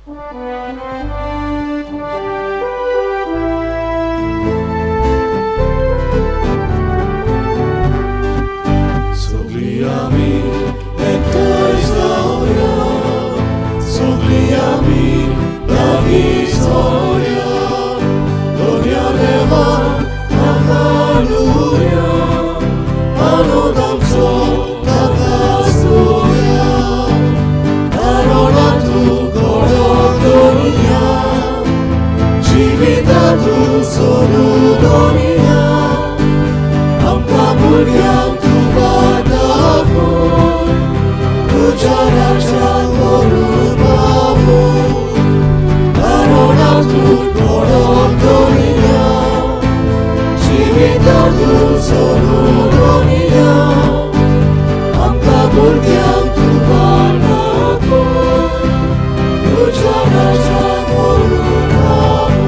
सगळीं आमी एकठांय जावया, सगळीं आमी लागीं सरया, दोनया देवाक वाखाणुया, आनंद आमचो ताका आसुया. कारण तूं घडो दोनया, जिविता तूं सोडू दोनया, आमकां भुरग्यांक तूं वाट दाखय, तुज्या राज्यांत व्हरून पावय. कारण तूं घडो दोनया, जिविता तूं सोडू दोनया, आमकां भुरग्यांक तूं वाट दाखय, तुज्या राज्यांत व्हरून पावय.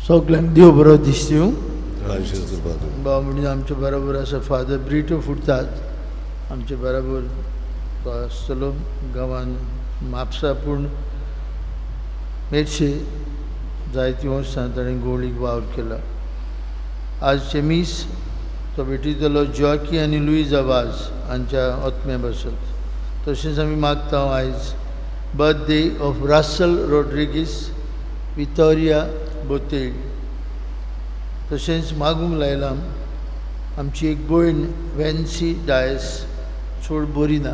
सगल्यांक देव बरो दीस दिवं. आयुष्याचो पादू. भाव म्हणून आमच्या बरोबर आसा फादर ब्रिटो फुडतात आमचे बरोबर तो आसतलो गांवान म्हापसा, पूण मेरशे जायतीं वर्सां ताणें गोवळीक वावर केला. आजचें मीस तो भेटयतलो जॉकी आनी लुईजा वाज हांच्या आत्म्या बसत. तशेंच आमी मागता आयज बर्थडे ऑफ रासल रोड्रिगीस, वितोरिया बोतेल. तशेंच मागूंक लायलां आमची एक भयण वेन्सी डायस चड बरी ना,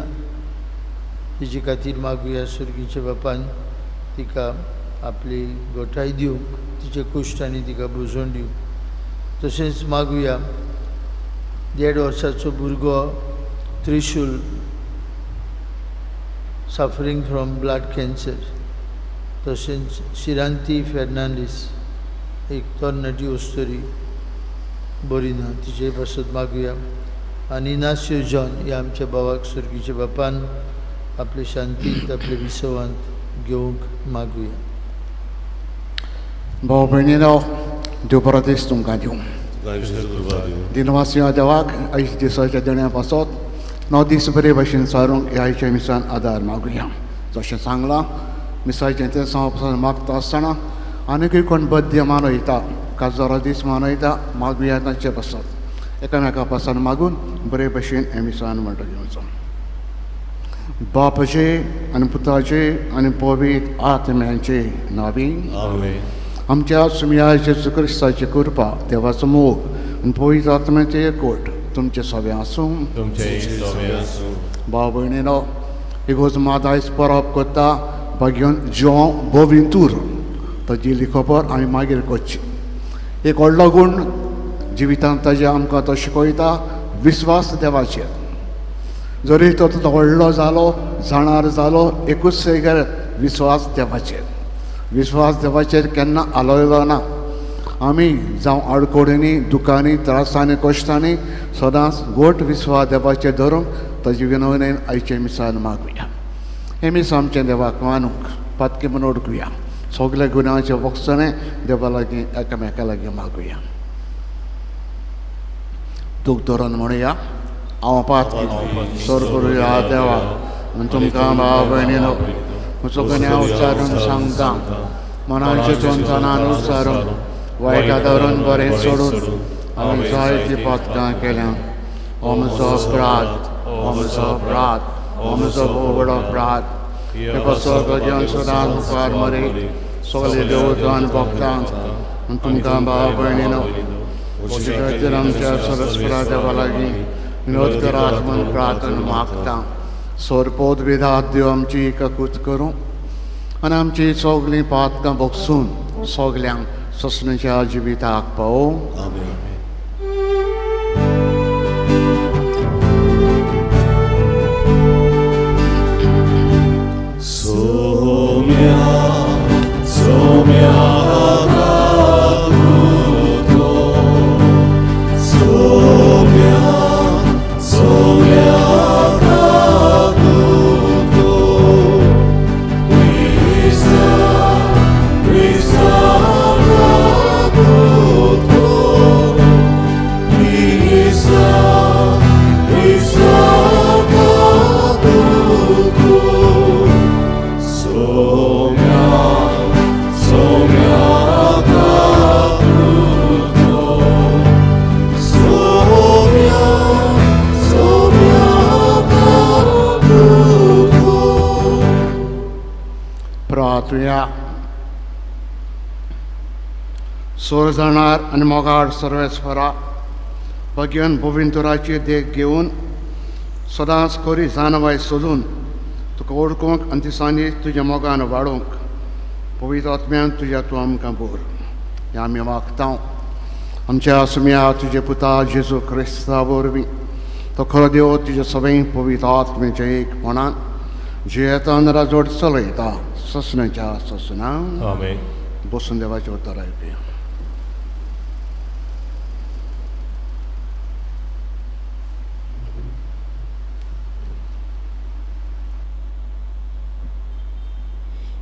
तिजे खातीर मागुया सुर्गीच्या बापान तिका आपली गोठाय दिवंक, तिचे कुश्ट आनी तिका बुजोवन दिवंक. तशेंच मागुया 1.5 वर्साचो भुरगो Trishul suffering from blood cancer. तशेंच शिरांती फेर्नांडीस एक तरणाटी अस्तुरी बरी ना, तिचे पासत मागुया. आनी इनास्यो जॉन ह्या आमच्या भावाक सुर्गीच्या बापान आपले शांतींत आपले विसवांत घेवंक मागुया. भाव भयणीनो, देव बरो दीस तुमकां दिवं. आयुष्याचो पादू. दिनवासी देवाक आयज दिसाच्या देण्या पासत 9 दीस बरे भशेन सारूंक ह्या आयच्या मिसान आदार मागुया. जशें सांगलां मिसाचें तें पासून मागता आसतना आनीकूय कोण बद्य मानयता, काजारो दीस मानयता, मागुया तांचे पासत एकामेका पासून मागून बरे भशेन हें मिसान म्हणटा घेवचो. बापाचे आनी पुताचे आनी पवित्र आत्म्याचे नांवी आमेन. आमच्या सुमया जेजू क्रिस्ताची कृपा, देवाचो मोग आनी पवित्र आत्म्याचे एकवट तुमचे सगळें आसूं. तुमचें सगळें आसूं. भाव भयणीनो, इगोर्ज मात आयज परब करता भाग्योन ज्यों बोविंतूर, ताजी इल्ली खबर आमी मागीर करची. एक व्हडलो गूण जिवितांत ताजे आमकां तो शिकयता, विस्वास देवाचेर. जरी तो व्हडलो जालो, जाणार जालो, एकूच गरज, विस्वास देवाचेर. विस्वास देवाचेर केन्ना आलोयलो ना. आमी जावं आडकोडींनी, दुकांनी, त्रासांनी, कश्टांनी सदांच घट विस्वास देवाचेर धरूंक ताजी विनवणेन आयचें मिसान मागुया. हें मीस आमचें देवाक मानूंक पातकी म्हूण ओडकुया. सगल्या गुन्यांवचे बक्षणें देवा लागीं एकामेका लागीं मागुया. दूख धरून म्हणुया, हांव पातकी सर करुया देवा आनी तुमकां भाव भयणीनो म्हजो गुन्यांव उच्चारून सांगता. मनाचे चिंतनान उच्चारून, वायटा धरून बरें सोडून हांवें जायतीं पातकां केल्या. हो म्हजो अपराध, हो म्हजो अपराध, हो म्हजो भोव व्हडो अपराध. ते पासत गजान सदां मुखार मरे सगळे देवतान भक्तांक आनी तुमकां भाव भयणीनो म्हजे खातीर आमच्या सरस्परा देवा लागीं विनोद करात म्हूण प्रार्थना मागता. सोरपोत विधात देव आमची एककूत करूं आनी आमची सगळीं पातकां बगसून सगल्यांक सोंसणेच्या जिविताक पावोवं. आमेन. सोम्या सोम्या काकुतो, सोम्या सोम्या काकुतो, क्रिस्ता क्रिस्ता काकुतो. प्रार्थुया. सोर जाणार आनी मोगाळ सर्वेस्परा, भगवन भोविंतुराची देख घेवन सदांच खरी जानवाय सोदून तुका ओळखूंक आनी दिसांनी तुज्या मोगान वाडोवंक पवित्र आत्म्यान तुज्या तूं आमकां बोर हें आमी मागता. आमच्या सुम्या तुजे पुता जेजू क्रिस्ता वरवीं तो खरो देव तुज्या सगळें पवित्र आत्म्याच्या एकपणान जियेतान राजवट चलयता ससनाच्या ससना. आमेन. बसून देवाचें उतर आयकुया.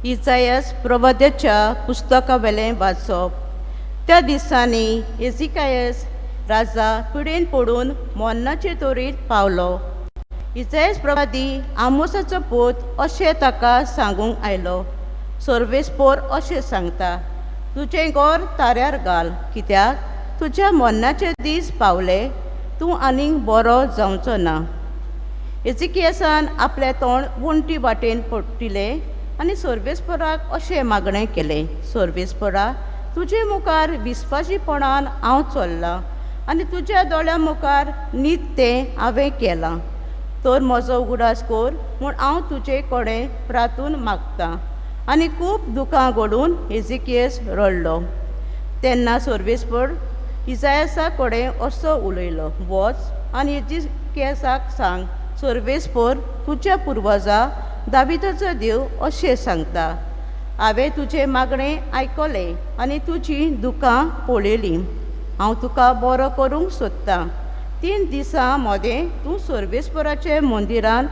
इजायस प्रवाद्याच्या पुस्तकावेलें वाचप. त्या दिसांनी एजिकायस राजा पिडेन पडून मोन्नाचे तोरीर पावलो. इजायस प्रवादी आमोसाचो पूत अशें ताका सांगूंक आयलो, सर्वेस्पोर अशें सांगता, तुजें गोर ताऱ्यार घाल, कित्याक तुज्या मोन्नाचे दीस पावले, तूं आनीक बरो जावचो ना. एजिकियसान आपलें तोंड वण्टी वाटेन पडटिलें आनी सर्वेस्पराक अशें मागणें केलें, सर्वेस्परा, तुजे मुखार विस्वाशीपणान हांव चल्लां आनी तुज्या दोळ्यां मुखार नीत तें हांवें केलां, तर म्हजो उगडास कर म्हूण हांव तुजे कडेन प्रातून मागतां. आनी खूब दुकां घडून एजिकियस रडलो. तेन्ना सर्वेस्पर इजायसा कडेन असो उलयलो, वच आनी एजिकियसाक सांग, सर्वेस्पर तुज्या पुर्वजा दाविदाचो देव अशें सांगता, हांवें तुजें मागणें आयकलें आनी तुजीं दुकां पळयलीं, हांव तुका बरो करूंक सोदतां. 3 दिसां मदें तूं सर्वेस्पराचे मंदिरान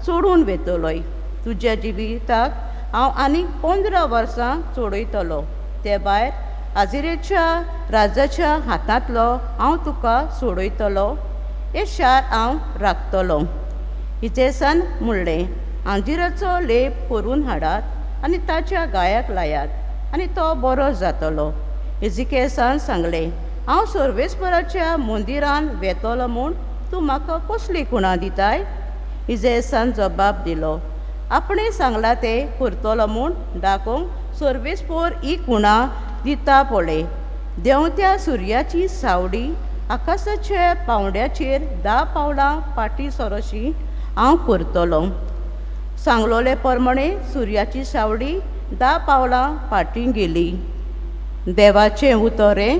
चडून वेतलोय. तुज्या जिविताक हांव आनीक 15 वर्सां चडयतलो. ते भायर आजिरेच्या राजाच्या हातांतलो हांव तुका सोडयतलो, हें शार हांव राखतलो. इजेसान म्हणलें, आंजिराचो लेप करून हाडात आनी ताच्या गायाक लायात आनी तो बरो जातलो. एजिकेसान सांगलें, हांव सर्वेस्पराच्या मंदिरान वेतलो म्हूण तूं म्हाका कसली खुणां दिताय? इजेसान जबाब दिलो, आपणें सांगलां तें करतलो म्हूण दाखोवंक सर्वेस्पोर ही खुणां दिता पळय. देंवत्या सुर्याची सावडी आकाशाच्या पांवड्याचेर 10 पावलां फाटीं सरशी हांव करतलो. सांगलोले प्रमाणे सुर्याची सावडी 10 पावलां फाटीं गेली. देवाचें उतर हें.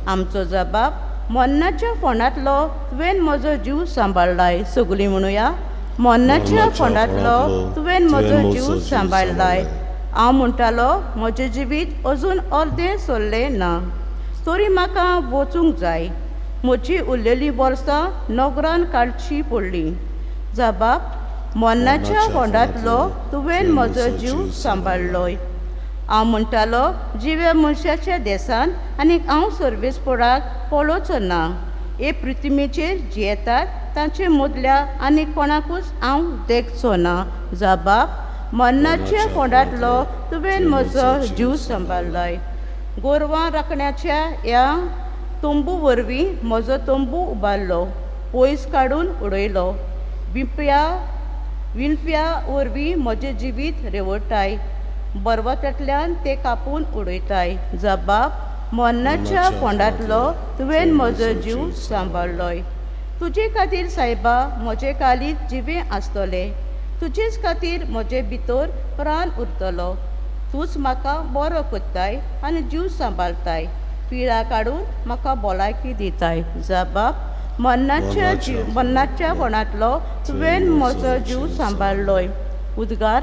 आमचो जबाब, मन्नाच्या फोंडांतलो तुवें म्हजो जीव सांबाळ्ळाय. सगळीं म्हणुया, मन्नाच्या फोंडांतलो तुवें म्हजो जीव सांबाळ्ळाय. हांव म्हणटालो, म्हजें जिवीत अजून अर्दें सरलें ना, तरी म्हाका वचूंक जाय. म्हजी उरलेलीं वर्सां नगरान काडचीं पडलीं. जबाब, मन्नाच्या फोंडांतलो तुवें म्हजो जीव सांबाळ्ळोय. हांव म्हणटालो, जिव्या मनशाच्या देसान आनी हांव सर्वेस्पराक पळोवचो ना. हे पृथ्वीचेर जियेतात तांचे मदल्या आनी कोणाकूच हांव देखचो ना. जबाब, मन्नाच्या फोंडांतलो तुवें म्हजो जीव सांबाळ्ळाय. गोरवां राखण्याच्या ह्या तंबू वरवीं म्हजो तंबू उबारलो, पयस काडून उडयलो. विणप्या वरवीं म्हजें जिवीत रेवटाय, बरवतांतल्यान ते कापून उडयताय. जबाब, मन्नाच्या फोंडांतलो तुवें म्हजो जीव सांबाळ्ळोय. तुजे खातीर सायबा म्हजें कालीत जिवें आसतलें, तुजेच खातीर म्हजे भितर प्राण उरतलो. तूंच म्हाका बरो करताय आनी जीव सांबाळटाय, पिळा काडून म्हाका भलायकी दिताय. जबाब, मन्नाच्या फोंडांतलो तुवें म्हजो जीव सांबाळ्ळोय. उद्गार.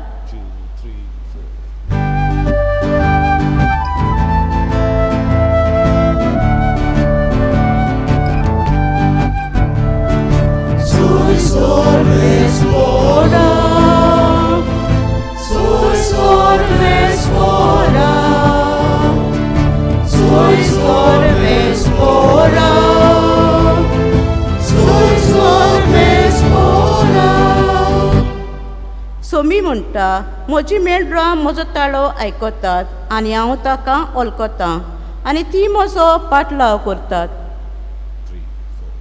सोमी म्हणटा, म्हजी मेंढरां म्हजो ताळो आयकतात आनी हांव ताका वळखतां आनी ती म्हजो पाटलाव करतात. 3, 4.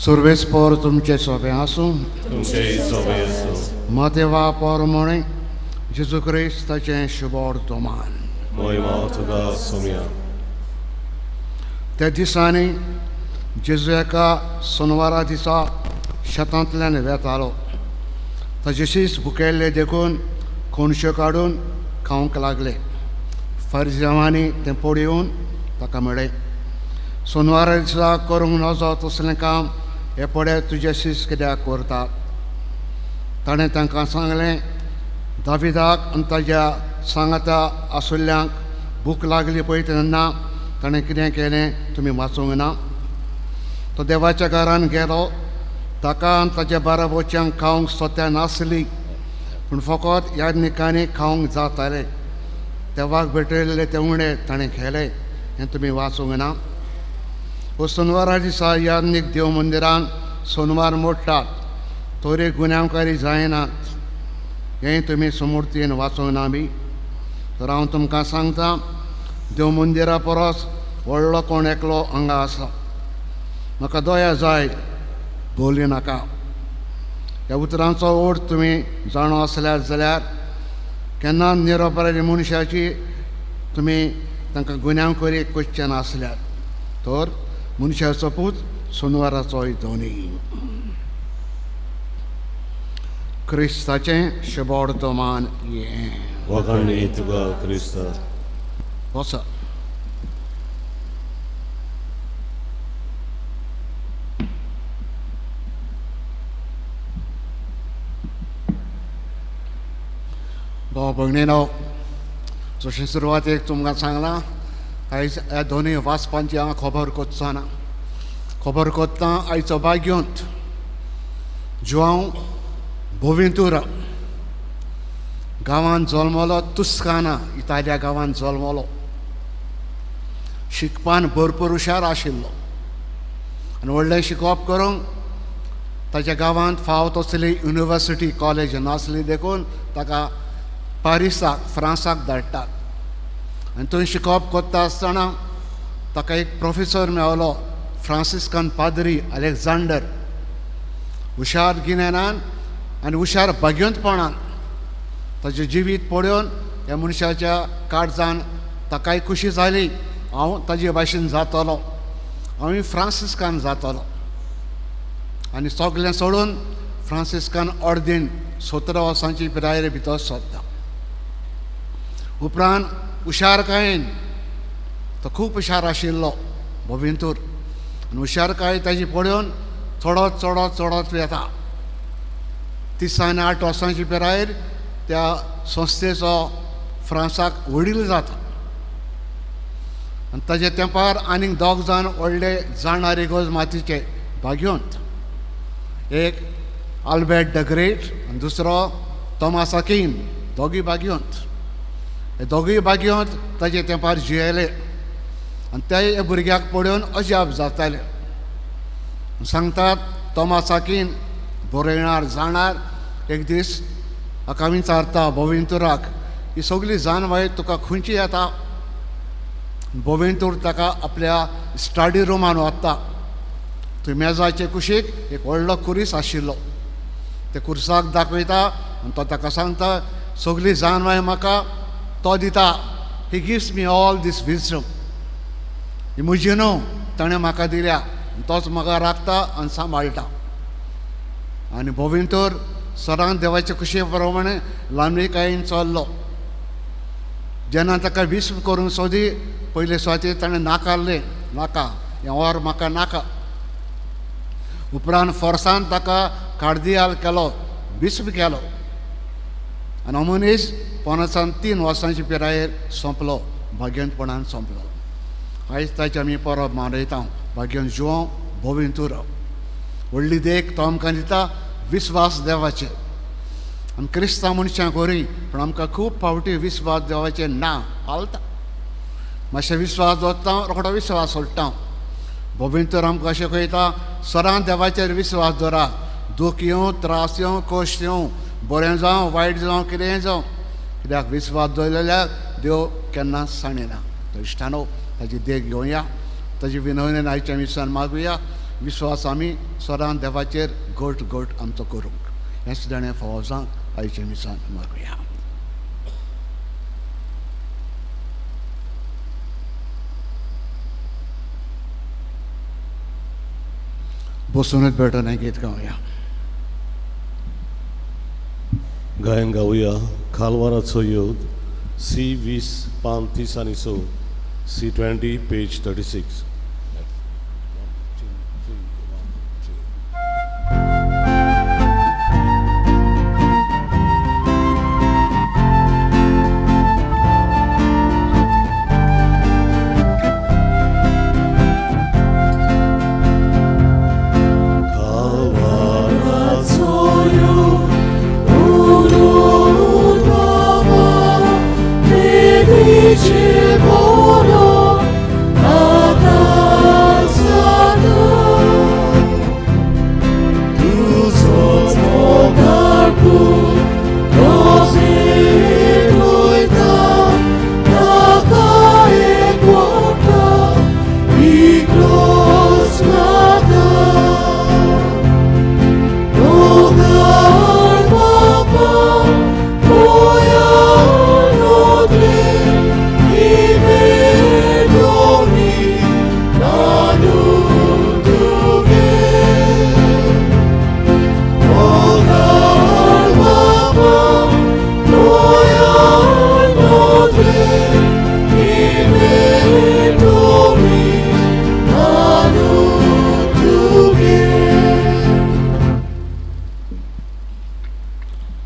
सुर्वेस पोर तुमचे सोबे आसूं। मातेवा पोर म्हणे जेजू क्रिस्ताचें शुभवर्तमान। त्या दिसांनी जेजू एका सोनवारा दिसा शेतांतल्यान वेतालो। ताजे शीस भुकेल्ले देखून खोणश्यो काडून खावंक लागले। फारिजांवांनी तें पळोवन ताका म्हळें, सोनवारा दिसा करूंक नजो तसलें काम हे पळे तुजे शीस कित्याक करतात? ताणें तांकां सांगलें, दाविदाक आनी ताज्या सांगाता आसुल्ल्यांक भूक लागली पळय तेन्ना ताणें कितें केलें तुमी वाचूंक ना? तो देवाच्या घरान गेलो, ताका आनी ताच्या बाराबोच्यांक खावंक सोत्या नासली, पूण फकत याज्ञिकांनी खावंक जाताले। देवाक भेटयल्ले ते उणें ताणें खेले हें तुमी वाचूंक ना? हो सोनवारा दिसा याज्ञीक देव मंदिरान सोनवार मोडटात, तोरी गुन्यांवकारी जायनात हें तुमी समूर्तीन वाचूंक ना बी? तर हांव तुमकां सांगता, देव मंदिरा परस व्हडलो कोण एकलो हांगा आसा। म्हाका दया जाय, बोली नाका। ह्या उतरांचो अर्थ तुमी जाणो आसल्यार जाल्यार केन्ना निरपराधी मनशाची तुमी तांकां गुन्यांवकारी करचे नासल्यार, तर मनशाचो पूत सोनवाराचोय धनी। क्रिस्ताचें शुभवर्तमान हें। वखाणी तुका क्रिस्ता। बसा। भाव भयणीनो, जशें सुरवातेक तुमकां सांगलां, आयज ह्या दोनूय वाचपांची हांव खबर करचो ना। खबर करता आयचो भाग्योंत जुआंव बोवेंतुरा गांवांत जल्मलो, तुस्काना इतालिया गांवांत जल्मलो। शिकपान भरपूर हुशार आशिल्लो आनी व्हडलें शिकप करूंक ताच्या गांवांत फाव तसली युनिवर्सिटी कॉलेज नासली देखून ताका पारिसाक फ्रांसाक धाडटात। आनी थंय शिकप करता आसतना ताका एक प्रोफेसर मेवलो, फ्रांसिस्कन पाद्री अलेक्झांडर। हुशार गिन्यानान आनी हुशार भाग्यंतपणान ताजें जिवीत पळोवन ह्या मनशाच्या काळजान ताकाय खुशी जाली, हांव ताजे भाशेन जातलो, हांवूय फ्रांसिस्कान जातलो। आनी सगळें सोडून फ्रांसिस्कान ऑर्दीन 17 वर्सांची पिरायेर भितर सरता। उपरांत हुशारकायेन तो खूब हुशार आशिल्लो बोवेंतूर, आनी हुशारकाय ताजी पळोवन चडत चडत चडत येता। 30 आनी 8 वर्सांची पिरायेर त्या संस्थेचो फ्रांसाक वडील जाता। आनी ताजे तेंपार आनीक दोग जाण व्हडले जाणारी गोज मातीचे भाग्योंत, एक आल्बर्ट the great आनी दुसरो तोमास अकीन, दोगूय भाग्योंत। हे दोगूय भाग्योंत ताजे तेंपार जियेले आनी त्या भुरग्याक पळोवन अजाप जाताले। सांगतात तोमास अकीन बरयणार जाणार एक दीस हाका विचारता बोवेंतुराक, ही सगळी जानवाय तुका खंयची येता? बोवेंतूर ताका आपल्या स्टडी रुमान वता। थंय मेजाचे कुशीक एक व्हडलो कुरीस आशिल्लो, त्या कुर्साक दाखयता आनी तो ताका सांगता, सगळी जानवाय म्हाका तो दिता, he gives me all this wisdom, ही म्हजी न्हू, ताणें म्हाका दिल्या, तोच म्हाका राखता आनी सांबाळटा। आनी बोवेंतूर सरान देवाचे खुशये प्रमाणे लांबणीकायेन चल्लो। जेन्ना ताका विस्म करूंक सोदी पयले सुवातेर ताणें नाकारलें, नाका हें वर म्हाका नाका। उपरांत फोर्सान ताका कार्दियाल केलो, विस्म केलो आनी हो मनीस 2.75 वर्सांची पिरायेर सोंपलो, भाग्यंतपणान सोंपलो। आयज ताची आमी परब मनयता, भाग्यंत जुआंव बोवेंतूर। व्हडली देख तो आमकां दिता विस्वास देवाचेर। आमी क्रिस्तांव मनशां करी, पूण आमकां खूब फावटी विस्वास देवाचेर ना हालता। मातशें विस्वास दवरता, रोखडो विस्वास सोडटा। बोवेंतूर आमकां अशें कळटा, सरां देवाचेर विस्वास दवरा, दूख येवं, त्रास येवं, कश्ट येवं, बरें जावं, वायट जावं, कितेंय जावं, कित्याक विस्वास दवरलेल्याक देव केन्ना सांडिना। तर इश्टानो, ताजी देख घेवया, ताजी विनवणेन आयच्या मिसान मागुया। विश्वास आमी सदां देवाचेर घट घट आमचो करूंक हेंच जाणें फावो जावंक आयचे मिसान मागुया. बसूनच बेटो हें गीत गावया. गायन गावया खालवाराचो योग सी 20 पान 30 आनी 6 सी 20 पेज 36.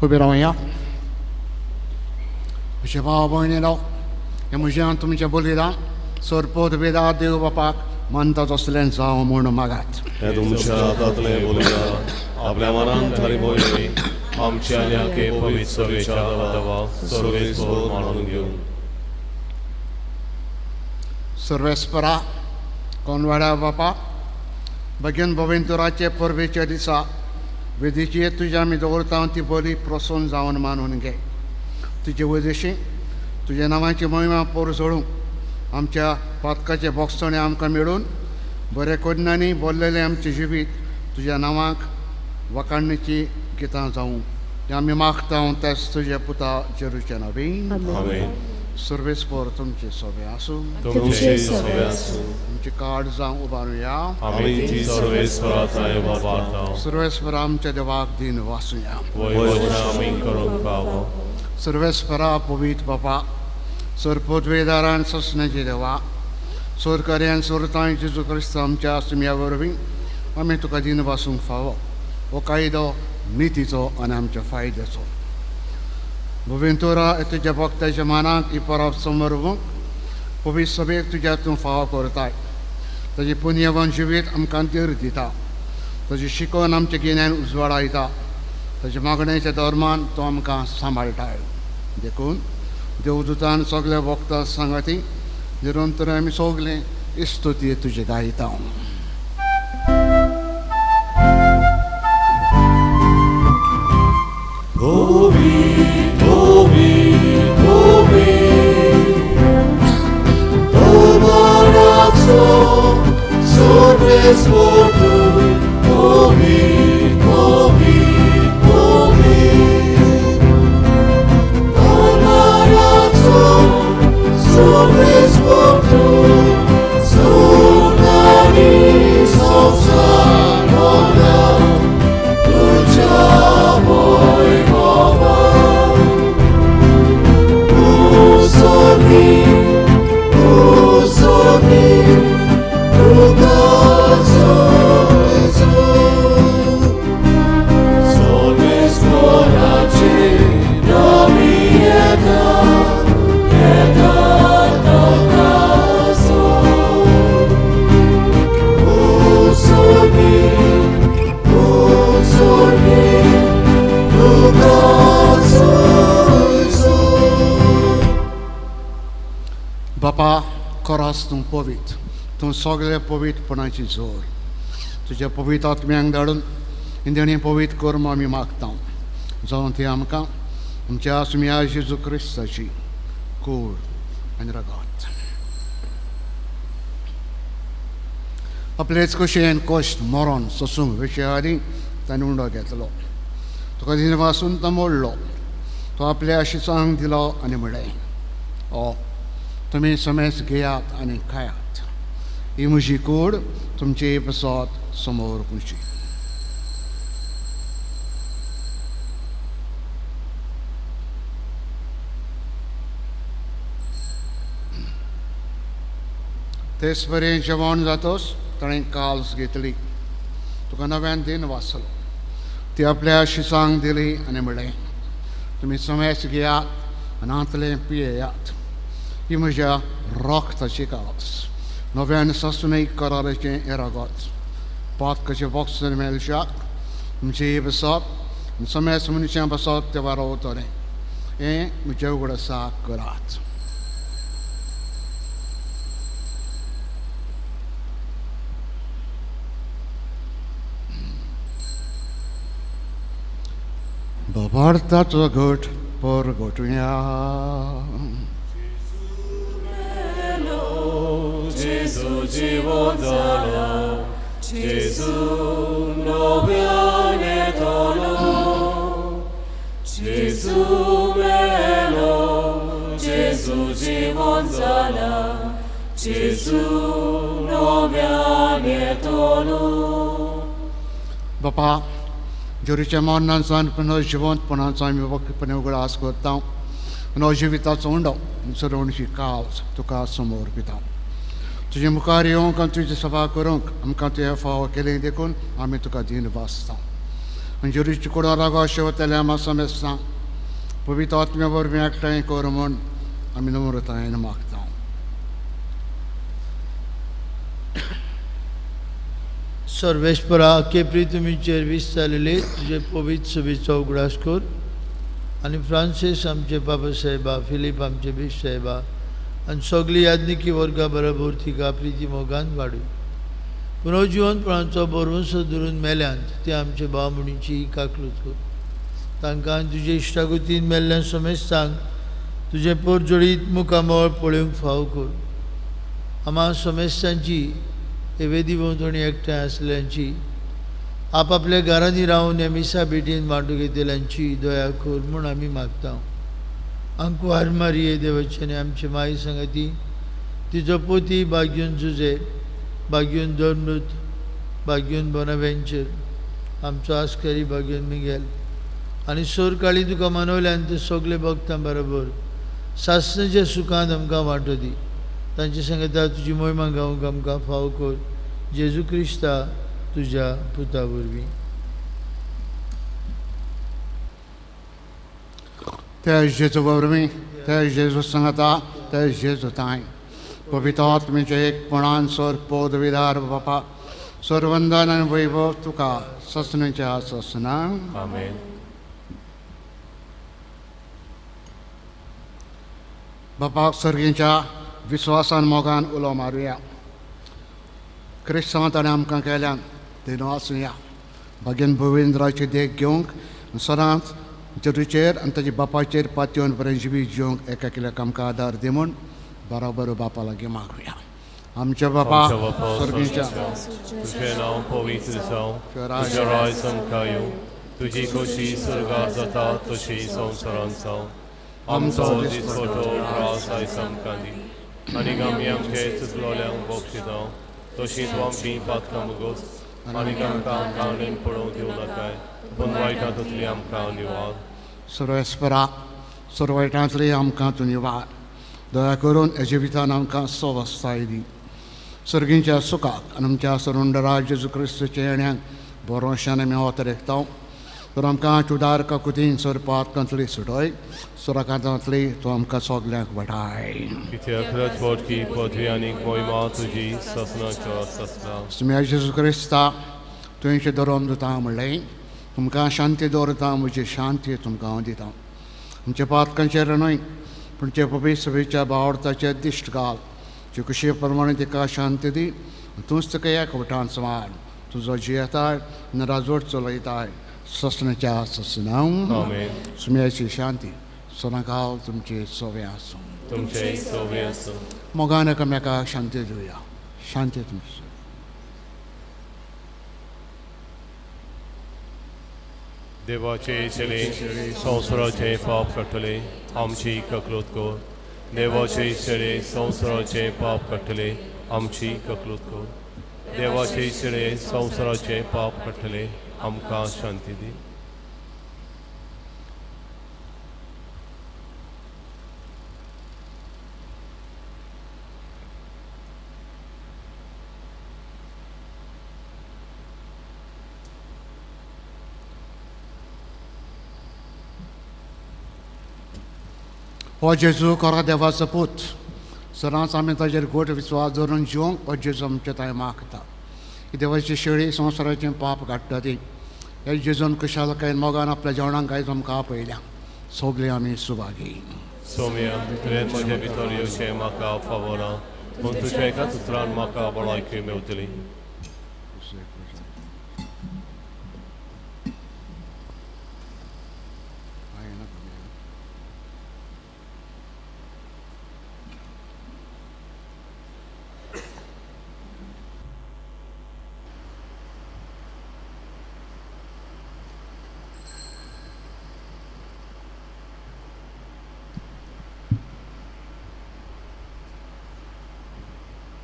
उबे रावया. म्हज्या भाव भयणीनो, हें म्हज्यान तुमचें बलिदान सरपोत वेदा देव बापाक मानता तसलें जावं म्हूण मागात. हें तुमच्या हातांतलें बलिदान आपल्या मनान थारी पयलीं आमच्या आनी आखे पवित्र सभेच्या देवा सर्वेस्पर मानून घेवन. सर्वेस्परा कोनवाड्या बापा, भगीन भोवेंतुराचे परबेच्या दिसा वेदीची तुज्या आमी दवरता ती बरी प्रसन्न जावन मानून घे. तुजे वदेशी तुज्या नांवाची महिमा पोरजळूंक आमच्या पातकाचे बोगसणे आमकां मेळून बरे कोन्नांनी बोल्लेलें आमचें जिवीत तुज्या नांवाक वखाणणेची गितां जावं तें आमी मागता तेच तुज्या पुता जेरूच्या नांवीन. आमेन. सर्वेस्पर तुमचे सोबे आसूं. तुमचे सोबे आसूं. तुमचे कार्ड जावं उबारुया. आमी ती सर्वेस्पराचा उबारता. सर्वेस्पर आमच्या देवाक दिन वासुया. वय आमी करूंक फावो. सर्वेस्परा पवित्र बापा, सरपोतवेदारान ससण्याचे देवा, सोरकऱ्यान सोरतांय जेजू क्रिस्त आमच्या सुम्या वरवीं आमी तुका दिन वासूंक फावो. हो कायदो नितीचो आनी आमच्या फायद्याचो. भोवेंतोरा तुज्या भक्ताच्या मानाक ही परब समर्वूंक पवित्र सभेक तुज्या तूं फावो करताय. ताजी पुण्यवान जिवीत आमकां धीर दिता. ताजी शिकोवन आमचें गिन्यान उजवाडायता. ताज्या मागण्याच्या धर्मान तो आमकां सांबाळटाय. देखून देवदूतान सगल्या भक्तां सांगाती निरंतर आमी सगलें इस्तुती तुजें गायता. बापा, खरोच तूं पवित्र, तूं सगळे पवित्रपणाची जोर. तुज्या पवित्र आत्म्यांक धाडून इंद्रिणी पवित्र कर्म आमी मागता जावं ती आमकां आमच्या सुम्या जेजू क्रिस्ताची कूड आनी रगत. आपलेच कुशेन कश्ट मरण सोसूंक वेचे आदीं ताणें उंडो घेतलो. तुका दिनवासून तो मोडलो. तो आपल्या शिसांक दिलो आनी म्हणलें, ओ तुमी समेस घेयात आनी खायात. ही म्हजी कूड तुमचे पसत समोर खुशी. तेच बरें जेवण जातोच ताणें काल्स घेतली. तुका नव्यान दिन वाचलो. ती आपल्या शिसांक दिली आनी म्हणलें, तुमी समेस घेयात आनी हांतलें पियेयात. ही म्हज्या रक्ताची काल्स, नव्यान सासुनय कराराचें हें रगत. पातकाचें बॉक्सर मेळशाक तुमचें बसप समेस मनशां बसप ते वारोवतलें. हें म्हज्या उगडासाक करात. बाबार्थाचो घट पर घटुया. Gesù जिवंत जाला, Gesù नव्यान येतलो. Gesù मेलो, Gesù जिवंत जाला, Gesù नव्यान येतलो. बापा, जोरीच्या मरणांचो आनी पुनर्जिवंतपणाचो आमी वक्तपणे उगडास करता. नवजिविताचो उंडो सरोवणची कावज तुका समोर पिता. तुजे मुखार येवंक आनी तुजी सभा करूंक आमकां तुवें फावो केलें देखून आमी तुका दीन वाचता. आनी जोरीची कुडो रागो शेवतल्या आमा समेस्ता पवित्र आत्म्या वरवीं एकठांय कर म्हूण आमी नम्रतायेन मागता. सर्वेस्परा केपरी तुमीचेर वीस जालेले तुजे पवित्र सभेचो उगडास कर आनी फ्रांसीस आमचे बाबा साहेबा, फिलीप आमचे बीश साहेबा आनी सगळी याज्ञिकी वर्गा बरोबर तिका प्रिती मोगान वाडू. पुनर्जिवंतपणाचो भरवंसो धरून मेल्यांत ते आमचे भाव म्हणीची काकलूत कर. तांकां तुजे इश्टागतीन मेल्ल्या समेस्तांक तुजें पोरजोडीत मुखामळ पळोवंक फावो कर. आमा समेस्तांची हे वेदी भोंवतणी एकठांय आसल्यांची, आपापल्या घरांनी रावन ह्या मिसा भेटीन वांटू घेतल्यांची दया कर म्हूण आमी मागता. आंकवार मारिये देवाचें आमचे माई संगती, तिजो पोती बाग्यून जुजे, बाग्यून दोनूत, बाग्यून बोनावेंचर, आमचो आस्करी बाग्यून मिगेल आनी सोरकाळी तुका मनवल्यान ते सगळे भक्तां बरोबर सासणाच्या सुखान आमकां वांटो दी. तांचे संगता तुजी मोहिमा गावंक आमकां फावो कर. जेजू क्रिस्ता तुज्या पुता वरवीं. त्या जेजू वरवीं, त्या जेजू संगता, त्या जेजू तांय पवित्र आत्म्याच्या एकपणान सर पदवीदार बापा सर्वंदन आनी वैभव तुका ससनाच्या ससना. आमेन. बापाक सर्गीच्या विस्वासान मोगान उलो मारुया. क्रिस्तांव ताणें आमकां केल्यान देनो आसुया. भाग्यन भुवेंद्राची देख घेवंक सदांच जेजूचेर आनी ताच्या बापाचेर पातयेवन बरें जिवीत जिवंक एका केल्याक आमकां आदार दी म्हूण बरोबर बापा लागीं मागुया. आमच्या बापा सर्गीच्या, तुजें नांव पवित्र जावं, तुजें राज आमकां येवं, तुजी खोशी स्वर्गार जाता तशी संवसारांत जावं. आमचो दिसपटो त्रास आयज आमकां दी आनी आमी आमचे चुकलोल्यांक बक्षिता तशीं तूं आमची पातकां मुगोस आनी आमकां काणेन पळोवंक दिवं नाकाय, पूण वायटांतली आमकां निवार. सर्वेस्परा, सर्व वायटांतली आमकां तूं निवार. दया करून ह्या जिवितान आमकां सवस्ताय दी. सर्गींच्या सुखाक आनी आमच्या सरुंडरा जेजू क्रिस्ताच्या येण्याक भरोशान आमी अतरेकता. तर आमकां चुडार काकुतीन सर पातकांतली सुटय, सुराकांतली तूं आमकां सगल्यांक वाटाय. कित्याक राजवटकी पदवी आनी मोहिमा तुजी ससनाच्या ससना. सुम्या जेजू क्रिस्ता, तुवें धरोम दिता म्हणलें, तुमकां शांती दवरता, म्हजी शांती तुमकां हांव दिता. आमच्या पातकांचेर न्हय पूण ते पवित्र सभेच्या बावडताचेर दिश्ट घाल. जे कुशे प्रमाणे तिका शांती दी, तूंच तिका एकवटान सुमार तुजो जियेताय आनी राजवट चलयताय ससनाच्या ससना. सुम्याची शांती सदांकाळ तुमचे सोवे आसूं. तुमचे सोवे आसूं. मोगान एकामेकाक शांती दिवया. शांती तुमची. देवाचे चले संवसाराचे पाप काडटले आमची ककलूत कर. देवाचे चले संवसाराचे पाप काडटले आमची ककलूत कर. देवाचे चले संवसाराचे पाप काडटले आमकां शांती दी. हो जेजू खरो देवाचो पूत, सदांच आमी ताजेर घट विस्वास दवरून जिवंक हो जेजू आमचे तांय मागता. देवाची शेळी संवसाराचें पाप काडटा ती ह्या जेजून खुशालकायेन मोगान आपल्या जेवणाक आयज आमकां आपयल्या. सगळीं आमी सुभागी. सोम्या, तुवें म्हजे भितर येवचें म्हाका फावना, पूण तुज्या एकाच उतरान म्हाका बळायकी मेवतली.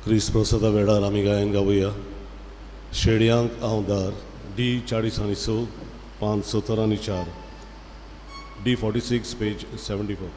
क्रिस्त प्रसादा वेळार आमी गायन गावया. शेडयांक हांव दार, डी 40 आनी 6, 5 70 आनी 4, डी 46 पेज 74.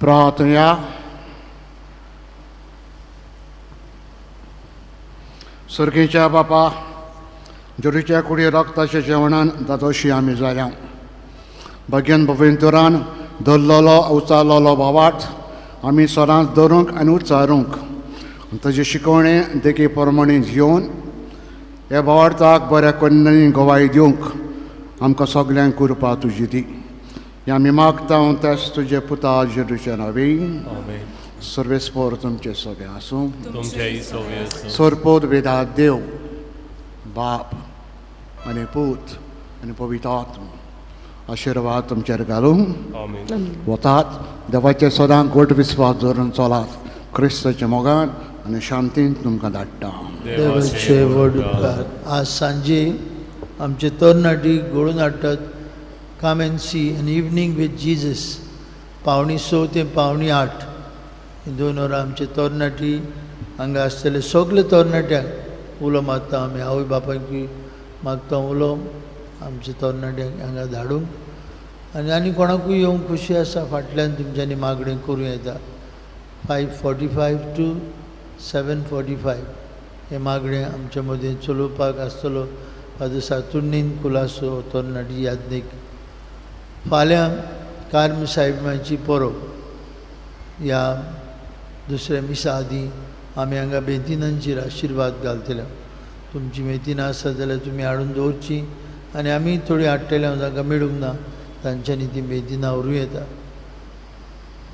प्रार्थना. सर्गीच्या बापा, जोरीच्या कुडी रक्ताच्या जेवणान दादोशी आमी जाल्या. भाग्यान भविंतुरान धरलेलो उचारलेलो भावार्थ आमी सदांच धरूंक आनी उच्चारूंक ताजी शिकवणे देखी प्रमाणे जिवन ह्या भावार्थाक बऱ्या कोन्नांनी गवाय दिवंक आमकां सगल्यांक कृपा तुजी दी. ह्या आमी मागता त्याच तुजे पुता जेजूच्या नांवी. सर्वेस्पोर तुमचे सगळे आसूं. सरपोत वेदा देव बाप आनी पूत आनी पवित्र आत्मा आशिर्वाद तुमचेर घालूं. वतात देवाचे सदां घट विस्वास धरून चलात. क्रिस्ताच्या मोगान आनी शांतीन तुमकां धाडटा. देवाचे व्हड उपकार. आज सांजे आमचे तरणाटी घडोवन हाडटात Come and see an evening with Jesus. 5:45 ते 7:45 2 वरां आमचे तरणाटी हांगा आसतले. सगळे तरणाट्यांक उलो मारता आमी, आवय बापायकूय मागता उलो आमचे तरणाट्यांक हांगा धाडूंक. आनी आनी कोणाकूय येवंक खुशी आसा फाटल्यान तुमच्यांनी मागणें करूं येता. 5:45 to 7:45 हें मागणें आमचे मदीं चलोवपाक आसतलो फादर सातुर्नीन कुलासो तरणाटी याज्ञीक. फाल्यां कार्म साहेबांची परब. ह्या दुसऱ्या मिसा आदीं आमी हांगा बेंतिनांचेर आशिर्वाद घालतले. तुमची मेतिनां आसा जाल्यार तुमी हाडून दवरची आनी आमी थोडीं हाडटले, तांकां मेळूंक ना तांच्यांनी ती बेंतिनां व्हरूं येता.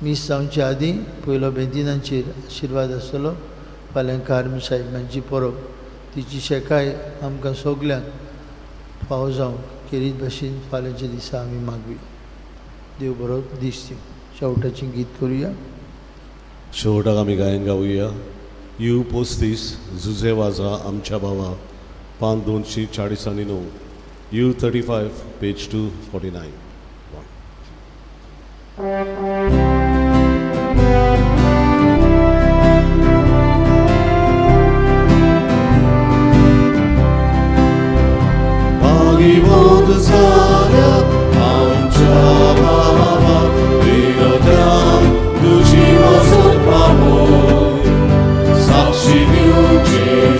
मीस जावचे आदीं पयलो बेंतिनांचेर आशिर्वाद आसतलो. फाल्यां कार्म साहेबांची परब, तिची शेकाय आमकां सगल्यांक फावो जावंक खेरीत भाशेन फाल्यांच्या दिसा आमी मागुया. देव बरो दीस दिवं. शेवटाचें गीत करुया. शेवटाक आमी गायन गावया. You 35 Jose वाजा आमच्या भावा, पान 249, you 35 page 249. भागीवंत जाल्या आमच्या बाबा, विनोद्यान तुजी वसत पावय, साक्षी दिवचे